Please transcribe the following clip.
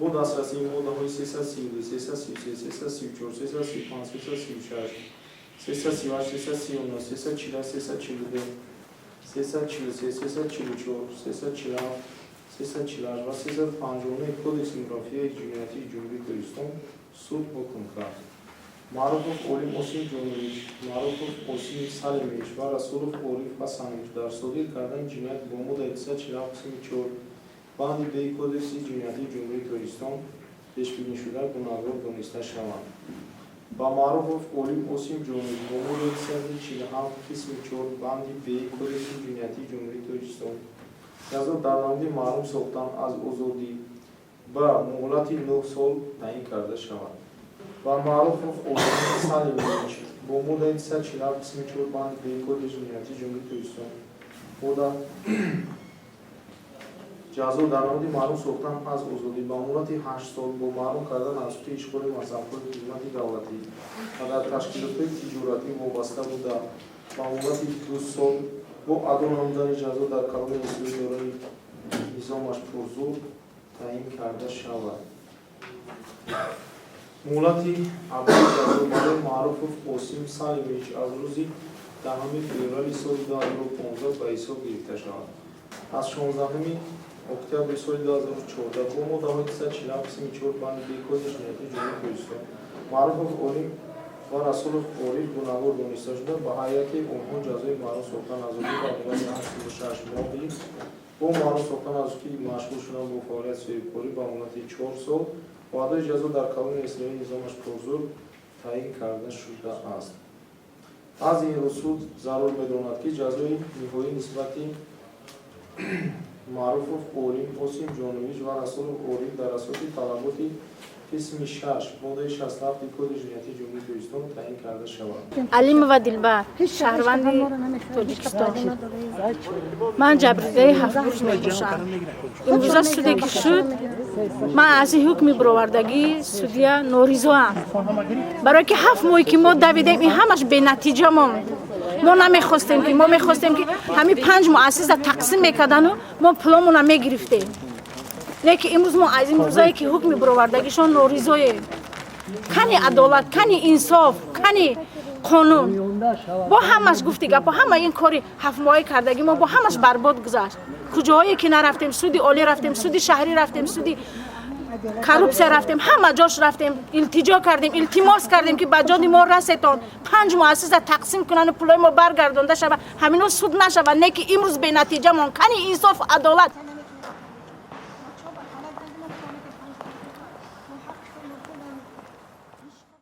Бо дастрасии моддаҳои 332, 333, 334, 335, 336, 338, 339, 340, 342, 343, 344, 347, 348 ва 359 Кодекси мурофиаи ҷиноятии Ҷумҳурии Тоҷикистон суд ҳукм кард. Маъруфов Олим Осимҷонович, Маъруфов Осим Салимович ва Расулов Ориф Ҳасанович дар содир кардани ҷиноят бо моддаи 247, қисми 4, банди Б Кодекси ҷиноятии Ҷумҳурии Тоҷикистон пешбинишуда гунаҳгор дониста шаванд. Ба Маъруфов Олим Осимҷонович бо моддаи 247, қисми 4, банди Б Кодекси ҷиноятии Ҷумҳурии Тоҷикистон ҷазо дар намуди маҳрум сохтан аз озодӣ ба муҳлати 9 сол таъин карда шавад. Ба Маъруфов Олим Салимович бо моддаи 247, қисми 4, банди Б Кодекси ҷиноятии Ҷумҳурии Тоҷикистон модда ҷазо дар намуди маҳрум сохтан аз озодӣ ба муҳлати 8 сол бо маҳрум кардан аз ҳуқуқи ишғоли мансабҳои хизмати давлатӣ ва дар ташкилотҳои тиҷоратӣ вобаста буда ба муҳлати 2 сол бо адо намудани ҷазо дар колонияи ислоҳӣ дорои низомаш пурзур таъин карда шавад. Муҳлати адои ҷазо барои Маъруфов Осим Салимович аз рӯзи 10 феврали соли 2015 ба ҳисоб гирифта шавад. Аз 16 октябри соли 2014 бо моддаҳои 247, қисми 4, банди Б Кодекси ҷиноятии Ҷумҳурии Тоҷикистон Маъруфов Олим ва Расулов Ориф гунаҳгор дониста шуда, ба ҳар яке онҳо ҷазои маҳрум сохтан аз озодӣ ба муҳлати 8 солу 6 моҳӣ бо маҳрум сохтан аз ҳуқуқи машғул шудан бо фаъолияти соҳибкорӣ ба муҳлати 4 сол бо адои ҷазо дар колонияи ислоҳии низомаш пурзур таъин карда шудааст. Аз ин рӯ суд зарур медонад, ки ҷазои ниҳоӣ нисбати Маъруфов Олим Осимҷонович ва Расулов Ориф дар асоси талаботи қисми 6, моддаи 67 Кодекси ҷиноятии Ҷумҳурии Тоҷикистон таъин карда шавад. Алимова Дилбар, шаҳрванди Тоҷикистон. Ман ҷабрдидаи Ҳафтбурҷ мебошам. Имрӯза суде ки шуд, ман аз ин ҳукми бировардагии судья норизоам, барое ки 7 моҳе ки мо давидем, ин ҳамаш бенатиҷа монд. Мо намехостем, ки мо мехостем, ки ҳамин панҷ муассиса тақсим мекардану мо пуломона мегирифтем. Лекин имрӯз мо аз имрӯзае ки ҳукми бировардагишон норизоем. Кани адолат, кани инсоф, кани қонун? Бо ҳамаш гуфти гапо, ҳама ин кори 7 моҳӣ кардагӣ мо бо ҳамаш барбод гузашт. Куҷоҳое ки нарафтем: суди олӣ рафтем, суди шаҳрӣ рафтем, суди коррупсия рафтем, ҳама ҷош рафтем, илтиҷо кардем, илтимос кардем, ки ба ҷони мо расетон, панҷ муассиса тақсим кунану пулои мо баргардонда шавад, ҳамино суд нашавад. Не ки имрӯз бенатиҷа мон. Кани инсофу адолат?